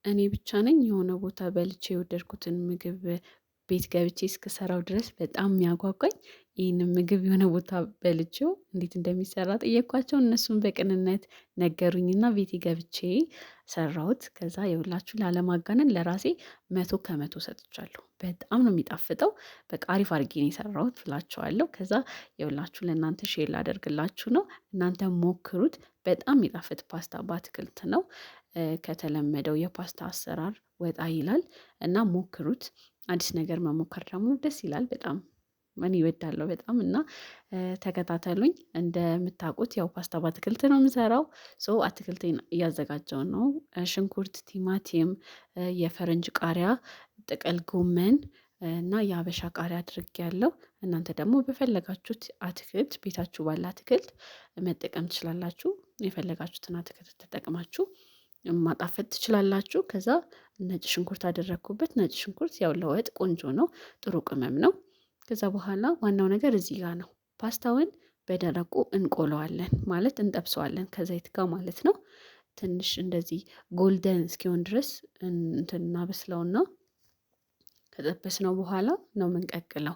እኔ ብቻ ነኝ የሆነ ቦታ በልቼ የወደድኩትን ምግብ ቤት ገብቼ እስክሰራው ድረስ በጣም የሚያጓጓኝ? ይህንን ምግብ የሆነ ቦታ በልቼው እንዴት እንደሚሰራ ጠየኳቸው፣ እነሱም በቅንነት ነገሩኝና ቤቴ ገብቼ ሰራሁት። ከዛ የሁላችሁ ላለማጋነን ለራሴ 100 ከ100 ሰጥቻለሁ። በጣም ነው የሚጣፍጠው። በቃ አሪፍ አድርጌ ነው የሰራሁት እላችኋለሁ። ከዛ የሁላችሁ ለእናንተ share ላደርግላችሁ ነው። እናንተ ሞክሩት። በጣም የሚጣፍጥ ፓስታ በአትክልት ነው። ከተለመደው የፓስታ አሰራር ወጣ ይላል እና ሞክሩት። አዲስ ነገር መሞከር ደግሞ ደስ ይላል በጣም፣ እኔ እወዳለሁ በጣም። እና ተከታተሉኝ። እንደምታውቁት ያው ፓስታ በአትክልት ነው የምሰራው። So አትክልቴን እያዘጋጀው ነው። ሽንኩርት፣ ቲማቲም፣ የፈረንጅ ቃሪያ፣ ጥቅል ጎመን እና የሀበሻ ቃሪያ አድርጌያለሁ። እናንተ ደግሞ በፈለጋችሁት አትክልት፣ ቤታችሁ ባለ አትክልት መጠቀም ትችላላችሁ። የፈለጋችሁትን አትክልት ተጠቅማችሁ ማጣፈጥ ትችላላችሁ። ከዛ ነጭ ሽንኩርት አደረግኩበት። ነጭ ሽንኩርት ያው ለወጥ ቆንጆ ነው፣ ጥሩ ቅመም ነው። ከዛ በኋላ ዋናው ነገር እዚህ ጋር ነው። ፓስታውን በደረቁ እንቆለዋለን፣ ማለት እንጠብሰዋለን ከዘይት ጋር ማለት ነው። ትንሽ እንደዚህ golden እስኪሆን ድረስ እንትን እናበስለውና ከጠበስነው በኋላ ነው የምንቀቅለው።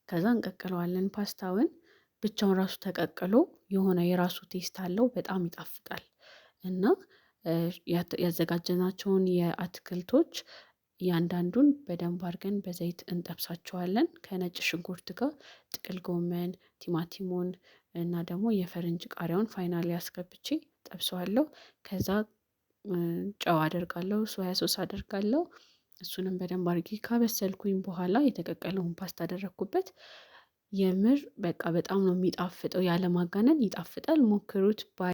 ከዛ እንቀቅለዋለን ፓስታውን። ብቻውን ራሱ ተቀቅሎ የሆነ የራሱ taste አለው፣ በጣም ይጣፍጣል። እና ያዘጋጀናቸውን የአትክልቶች እያንዳንዱን በደንብ አድርገን በዘይት እንጠብሳቸዋለን ከነጭ ሽንኩርት ጋር። ጥቅል ጎመን፣ ቲማቲሙን እና ደግሞ የፈረንጅ ቃሪያውን finally አስገብቼ ጠብሰዋለሁ። ከዛ ጨው አደርጋለሁ፣ soya sauce አደርጋለሁ። እሱንም በደንብ አድርጌ ካበሰልኩኝ በኋላ የተቀቀለውን ፓስታ አደረኩበት። የምር በቃ በጣም ነው የሚጣፍጠው፣ ያለማጋነን ይጣፍጣል። ሞክሩት። Bye።